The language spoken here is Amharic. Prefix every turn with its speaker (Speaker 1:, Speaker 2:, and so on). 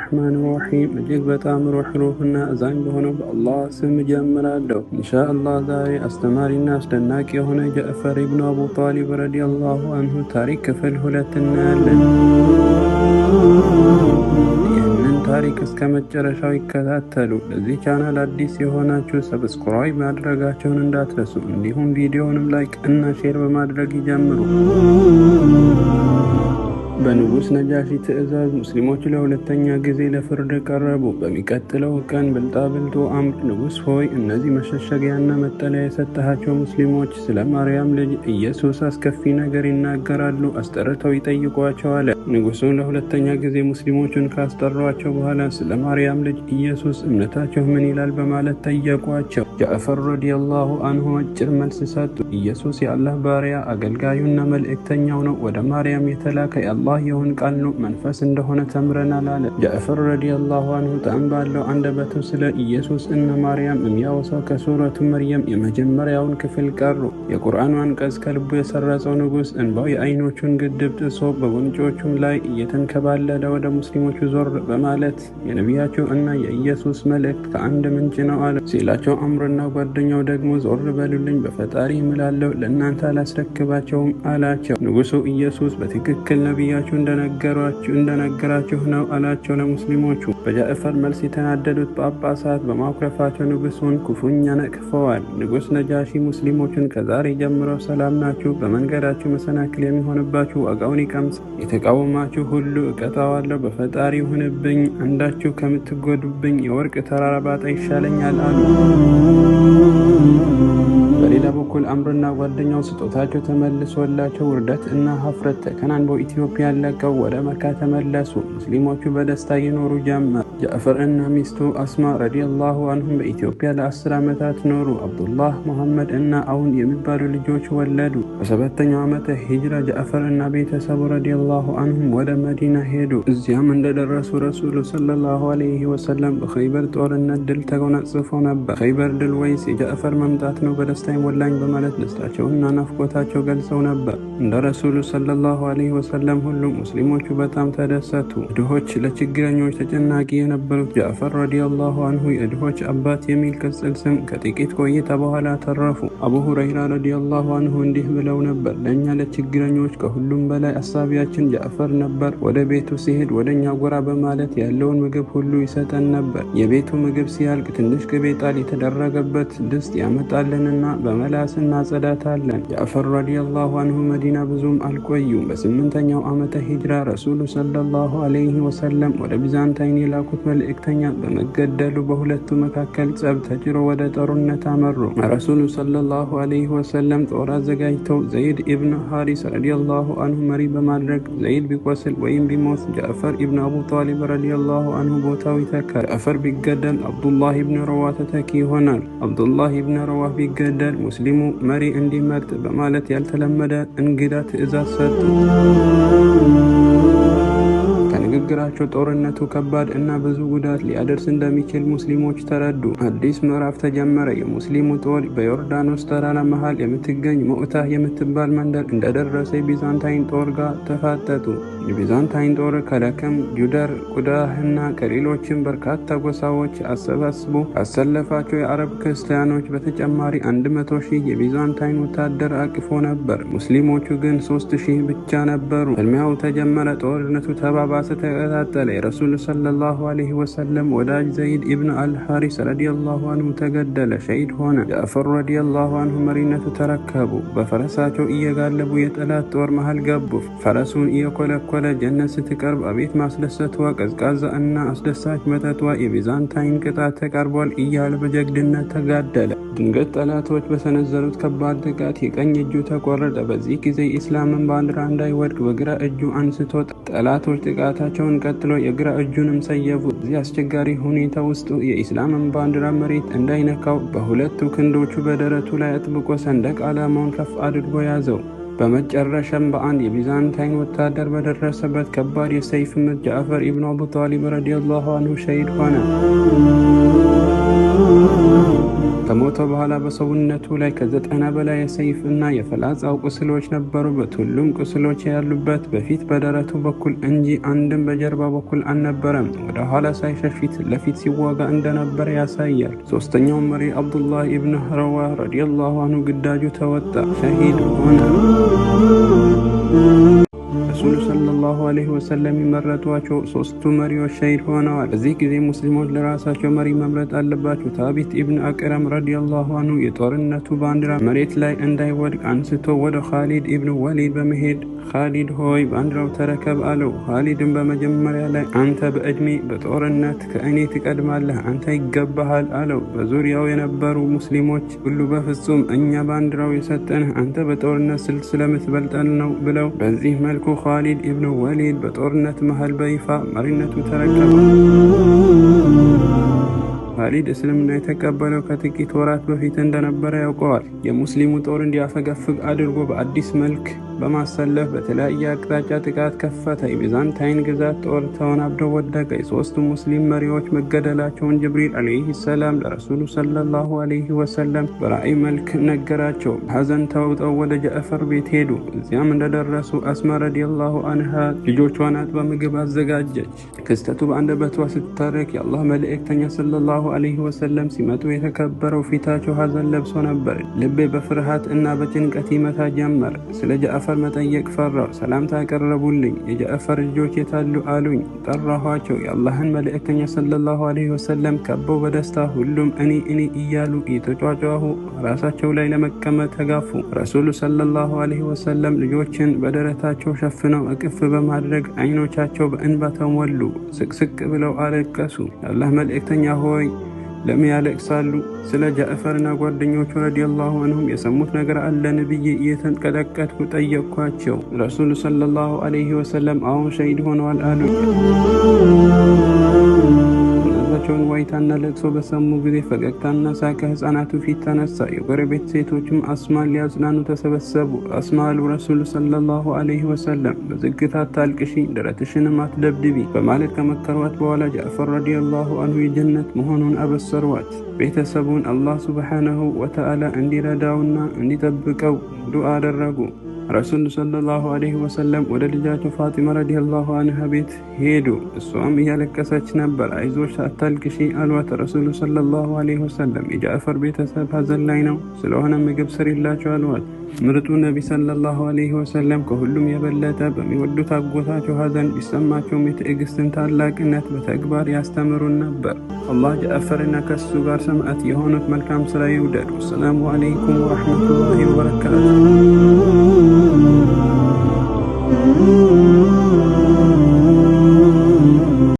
Speaker 1: ረሕማን ረሒም። እጅግ በጣም ሩህሩህና አዛኝ በሆነው በአላህ ስም እጀምራለሁ። ኢንሻአላህ ዛሬ አስተማሪና አስደናቂ የሆነ ጀዕፈር ኢብኑ አቡ ጣሊብ ረዲየላሁ አንሁ ታሪክ ክፍል 2 እናያለን። ይህንን ታሪክ እስከ መጨረሻው ይከታተሉ። ለዚህ ቻናል አዲስ የሆናችሁ subscribe ማድረጋቸውን እንዳትረሱ፣ እንዲሁም ቪዲዮውንም like እና share በማድረግ ይጀምሩ። በንጉሥ ነጃሺ ትዕዛዝ ሙስሊሞች ለሁለተኛ ጊዜ ለፍርድ ቀረቡ። በሚቀጥለው ቀን ብልጣብልጡ አምር ንጉሥ ሆይ፣ እነዚህ መሸሸጊያና መጠለያ የሰጠሃቸው ሙስሊሞች ስለ ማርያም ልጅ ኢየሱስ አስከፊ ነገር ይናገራሉ፣ አስጠርተው ይጠይቋቸው አለ። ንጉሡ ለሁለተኛ ጊዜ ሙስሊሞቹን ካስጠሯቸው በኋላ ስለ ማርያም ልጅ ኢየሱስ እምነታቸው ምን ይላል በማለት ጠየቋቸው። ጃዕፈር ረዲየላሁ አንሁ አጭር መልስ ሰጡ። ኢየሱስ የአላህ ባሪያ አገልጋዩና መልእክተኛው ነው። ወደ ማርያም የተላከ የአላህ የሆን ቃል ነው፣ መንፈስ እንደሆነ ተምረናል አለ። ጃዕፈር ረዲየላሁ አንሁ ጣዕም ባለው አንደበቱ ስለ ኢየሱስ እና ማርያም የሚያወሳው ከሱረቱ መርየም የመጀመሪያውን ክፍል ቀሩ። የቁርአኑ አንቀጽ ከልቡ የሰረጸው ንጉሥ እንባው የአይኖቹን ግድብ ጥሶ በጉንጮቹም ላይ እየተንከባለለ ወደ ሙስሊሞቹ ዞር በማለት የነቢያቸው እና የኢየሱስ መልእክት ከአንድ ምንጭ ነው አለ ሲላቸው፣ አምርና ጓደኛው ደግሞ ዞር በሉልኝ፣ በፈጣሪ እምላለሁ ለእናንተ አላስረክባቸውም አላቸው። ንጉሡ ኢየሱስ በትክክል ነቢያችሁ እንደነገራችሁ ነው አላቸው ለሙስሊሞቹ። በጃዕፈር መልስ የተናደዱት ጳጳሳት በማኩረፋቸው ንጉሡን ክፉኛ ነቅፈዋል። ንጉሥ ነጃሺ ሙስሊሞቹን ከዛሬ ጀምሮ ሰላም ናችሁ፣ በመንገዳችሁ መሰናክል የሚሆንባችሁ ዋጋውን ይቀምስ፣ የተቃወማችሁ ሁሉ እቀጣዋለሁ፣ በፈጣሪ ይሁንብኝ፣ አንዳችሁ ከምትጎዱብኝ የወርቅ ተራራ ባጣ ይሻለኛል አሉ። በሌላ በኩል አምርና ጓደኛው ስጦታቸው ተመልሶላቸው ውርደት እና ሀፍረት ተከናንበው ኢትዮጵያን ለቀው ወደ መካ ተመለሱ። ሙስሊሞቹ በደስታ ይኖሩ ጀመር። ጃዕፈር እና ሚስቱ አስማ ረዲየላሁ አንሁም በኢትዮጵያ ለ10 ዓመታት ኖሩ። አብዱላህ፣ መሐመድ እና አውን የሚባሉ ልጆች ወለዱ። በ7ኛው ዓመተ ሂጅራ ጃዕፈር እና ቤተሰቡ ረዲየላሁ አንሁም ወደ መዲና ሄዱ። እዚያም እንደደረሱ ረሱሉ ሰለላሁ ዐለይሂ ወሰለም በኸይበር ጦርነት ድል ተጎናጽፈው ነበር። ኸይበር ድል ወይስ የጃዕፈር መምጣት ነው በደስታ ሞላኝ በማለት ደስታቸውንና ናፍቆታቸው ገልጸው ነበር። እንደ ረሱሉ ሰለላሁ ዐለይሂ ወሰለም ሁሉ ሙስሊሞቹ በጣም ተደሰቱ። ድሆች ለችግረኞች ተጨናቂ የነበሩት ጃዕፈር ረዲየላሁ አንሁ የድሆች አባት የሚል ቅጽል ስም ከጥቂት ቆይታ በኋላ ተረፉ። አቡ ሁረይራ ረዲየላሁ አንሁ እንዲህ ብለው ነበር፣ ለእኛ ለችግረኞች ከሁሉም በላይ አሳቢያችን ጃዕፈር ነበር። ወደ ቤቱ ሲሄድ ወደ እኛ ጎራ በማለት ያለውን ምግብ ሁሉ ይሰጠን ነበር። የቤቱ ምግብ ሲያልቅ ትንሽ ቅቤ ጣል የተደረገበት ድስት ያመጣልንና በመላስ እናጸዳታለን። ጃዕፈር ረዲየላሁ አንሁ መዲና ብዙም አልቆዩም። በ8ኛው ዓመተ ሂጅራ ረሱሉ ሰለላሁ ዐለይሂ ወሰለም ወደ ቢዛንታይን የላኩት መልእክተኛ በመገደሉ በሁለቱ መካከል ጸብ ተጭሮ ወደ ጦርነት አመሩ። ረሱሉ ሰለላሁ ዐለይሂ ወሰለም ጦር አዘጋጅተው ዘይድ ኢብን ሐሪስ ረዲየላሁ አንሁ መሪ በማድረግ ዘይድ ቢቆስል ወይም ቢሞት ጃዕፈር ኢብን አቡ ጣሊብ ረዲየላሁ አንሁ ቦታው ይተካል። ጃዕፈር ቢገደል አብዱላህ ኢብን ረዋህ ተተኪ ይሆናል። አብዱላህ ኢብን ረዋህ ቢገደል ሙስሊሙ መሪ እንዲመርጥ በማለት ያልተለመደ እንግዳ ትዕዛዝ ሰጡ። ከንግግራቸው ጦርነቱ ከባድ እና ብዙ ጉዳት ሊያደርስ እንደሚችል ሙስሊሞች ተረዱ። አዲስ ምዕራፍ ተጀመረ። የሙስሊሙ ጦር በዮርዳኖስ ተራራ መሃል የምትገኝ ሙዕታህ የምትባል መንደር እንደደረሰ የቢዛንታይን ጦር ጋር ተፋጠጡ። የቢዛንታይን ጦር ከለከም፣ ጁደር፣ ቁዳህ እና ከሌሎችም በርካታ ጎሳዎች አሰባስቦ ካሰለፋቸው የአረብ ክርስቲያኖች በተጨማሪ 100 ሺህ የቢዛንታይን ወታደር አቅፎ ነበር። ሙስሊሞቹ ግን 3000 ብቻ ነበሩ። ፍልሚያው ተጀመረ። ጦርነቱ ተባባሰ፣ ተቀጣጠለ። የረሱሉ ሰለላሁ ዐለይሂ ወሰለም ወዳጅ ዘይድ ኢብን አልሐሪስ ረዲየላሁ አንሁ ተገደለ፣ ሸሂድ ሆነ። ጃዕፈር ረዲየላሁ አንሁ መሪነቱ ተረከቡ። በፈረሳቸው እየጋለቡ የጠላት ጦር መሃል ገቡ። ፈረሱን እየኮለኮለ ጀነት ስትቀርብ አቤት ማስደሰቷ፣ ቀዝቃዛ እና አስደሳች መጠጧ፣ የቢዛንታይን ቅጣት ተቃርቧል እያለ በጀግንነት ተጋደለ። ድንገት ጠላቶች በሰነዘሩት ከባድ ጥቃት የቀኝ እጁ ተቆረጠ። በዚህ ጊዜ የኢስላምን ባንዲራ እንዳይወድቅ በግራ እጁ አንስቶ ጠላቶች ጥቃታቸውን ቀጥሎ የግራ እጁንም ሰየፉ። በዚህ አስቸጋሪ ሁኔታ ውስጥ የኢስላምን ባንዲራ መሬት እንዳይነካው በሁለቱ ክንዶቹ በደረቱ ላይ አጥብቆ ሰንደቅ ዓላማውን ከፍ አድርጎ ያዘው። በመጨረሻም በአንድ የቢዛንታይን ወታደር በደረሰበት ከባድ የሰይፍ ምት ጃዕፈር ኢብኑ አቡ ጣሊብ ረዲየላሁ አንሁ ሸሂድ ሆነ። ከሞተ በኋላ በሰውነቱ ላይ ከ90 በላይ የሰይፍ እና የፍላጻው ቁስሎች ነበሩበት። ሁሉም ቁስሎች ያሉበት በፊት በደረቱ በኩል እንጂ አንድም በጀርባ በኩል አልነበረም። ወደ ኋላ ሳይሸሽ ፊት ለፊት ሲዋጋ እንደነበረ ያሳያል። ሶስተኛው መሪ አብዱላህ ኢብን ረዋህ ረዲየላሁ አንሁ ግዳጁ ተወጣ፣ ሸሂድ ሆነ። ረሱሉ ሰለላሁ ዐለይሂ ወሰለም የመረጧቸው ሶስቱ መሪዎች ሸሂድ ሆነዋል። በዚህ ጊዜ ሙስሊሞች ለራሳቸው መሪ መምረጥ አለባቸው። ታቢት ኢብን አቅረም ረዲየላሁ አንሁ የጦርነቱ ባንዲራ መሬት ላይ እንዳይወድቅ አንስቶ ወደ ካሊድ ኢብን ወሊድ በመሄድ "ካሊድ ሆይ፣ ባንዲራው ተረከብ" አለው። ካሊድም በመጀመሪያ ላይ "አንተ በዕድሜ በጦርነት ከእኔ ትቀድማለህ፣ አንተ ይገባሃል" አለው። በዙሪያው የነበሩ ሙስሊሞች ሁሉ "በፍጹም፣ እኛ ባንዲራው የሰጠንህ አንተ በጦርነት ስልት ስለምትበልጠን ነው" ብለው፣ በዚህ መልኩ ካሊድ ኢብን ወሊድ በጦርነት መሃል በይፋ መሪነቱ ተረከበ። ካሊድ እስልምና የተቀበለው ከጥቂት ወራት በፊት እንደነበረ ያውቀዋል። የሙስሊሙ ጦር እንዲያፈገፍግ አድርጎ በአዲስ መልክ በማሰለፍ በተለያየ አቅጣጫ ጥቃት ከፈተ። የቢዛንታይን ግዛት ጦር ተወናብዶ ወደቀ። የሶስቱ ሙስሊም መሪዎች መገደላቸውን ጅብሪል ዓለይሂ ሰላም ለረሱሉ ሰለላሁ ዐለይሂ ወሰለም በራእይ መልክ ነገራቸው። ሐዘን ተውጠው ወደ ጃዕፈር ቤት ሄዱ። እዚያም እንደደረሱ አስማ ረዲየላሁ አንሃ ልጆቿን አጥባ ምግብ አዘጋጀች። ክስተቱ በአንደበቷ ስትተርክ፣ የአላህ መልእክተኛ ሰለላሁ ዐለይሂ ወሰለም ሲመጡ የተከበረው ፊታቸው ሐዘን ለብሶ ነበር። ልቤ በፍርሃት እና በጭንቀት ይመታ ጀመር። ስለ ጃዕፈር መጠየቅ ፈራሁ። ሰላምታ ያቀረቡልኝ። "የጃዕፈር ልጆች የታሉ?" አሉኝ። ጠራኋቸው። የአላህን መልእክተኛ ሰለላሁ ዐለይሂ ወሰለም ከበው በደስታ ሁሉም "እኔ፣ እኔ" እያሉ እየተጯጯሁ ራሳቸው ላይ ለመቀመጥ ተጋፉ። ረሱሉ ሰለላሁ ዐለይሂ ወሰለም ልጆችን በደረታቸው ሸፍነው እቅፍ በማድረግ አይኖቻቸው በእንባ ተሞሉ። ስቅስቅ ብለው አለቀሱ። የአላህ መልእክተኛ ሆይ፣ ለምን ያለቅሳሉ? ስለ ጃዕፈርና ጓደኞቹ ረዲየላሁ አንሁም የሰሙት ነገር አለን ብዬ እየተንቀጠቀጥኩ ጠየቅኳቸው። ረሱሉ ሰለላሁ ዐለይሂ ወሰለም "አሁን ሸሂድ ሆነዋል" አሉ። የእናታቸውን ዋይታና ለቅሶ በሰሙ ጊዜ ፈገግታና ሳቅ ከህፃናቱ ፊት ተነሳ። የጎረቤት ሴቶችም አስማን ሊያጽናኑ ተሰበሰቡ። "አስማ" አሉ ረሱሉ ሰለላሁ ዐለይሂ ወሰለም፣ "በዝግታ አታልቅሺ፣ ደረትሽንም አትደብድቢ" በማለት ከመከሯት በኋላ ጃዕፈር ረዲየላሁ አንሁ የጀነት መሆኑን አበሰሯት። ቤተሰቡን አላህ ሱብሓነሁ ወተዓላ እንዲረዳውና እንዲጠብቀው ዱዓ አደረጉ። ረሱሉ ሰለላሁ ዐለይሂ ወሰለም ወደ ልጃቸው ፋጢማ ረዲየላሁ አንሃ ቤት ሄዱ። እሷም እያለቀሰች ነበር። "አይዞሽ፣ አታልቅሺ" አሏት። ረሱሉ ሰለላሁ ዐለይሂ ወሰለም "የጃዕፈር ቤተሰብ ሀዘን ላይ ነው፣ ስለሆነ ምግብ ስሪላቸው" አሏት። ምርጡ ነቢ ሰለላሁ ዐለይሂ ወሰለም ከሁሉም የበለጠ በሚወዱት አጎታቸው ሀዘን ቢሰማቸውም የትዕግስትን ታላቅነት በተግባር ያስተምሩን ነበር። አላህ ጃዕፈርና ከሱ ጋር ሰማዕት የሆኑት መልካም ስራ ይውደድ። ወሰላሙ ዐለይኩም ወረሕመቱላሂ ወበረካቱ።